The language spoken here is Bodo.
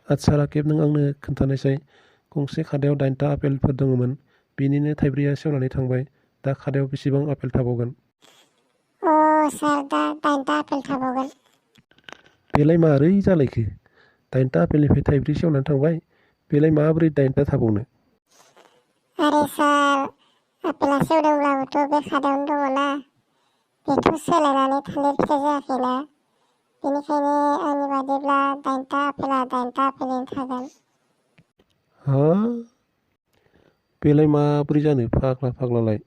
आदसा राकेब, नों आंनो खोन्थानायसाय, गंसे खादायाव 8टा आपेलफोर दङमोन, बिनिनो 3ब्रैया सेवनानै थांबाय, दा खादायाव बेसेबां आपेल थाबावगोन? सार, दा 8टा आपेल थाबावगोन। बेलाय मारै जालायखो? 8टा आपेलनिफ्राय 3ब्रै सेवनानै थांबाय, बेलाय माबोरै 8टा थाबावनो? आरे सार, आपेला सेवदोंब्लाबोथ' बे खादायावनो दङना, बेथ' सोलायनानै थालिर फिथाइ जायाखैना, बेनिखायनो आंनि बादिब्ला 8टा आपेला 8टा आपेलैनो थागोन। हा? बेलाय माबोरै जानो फाग्लालाय?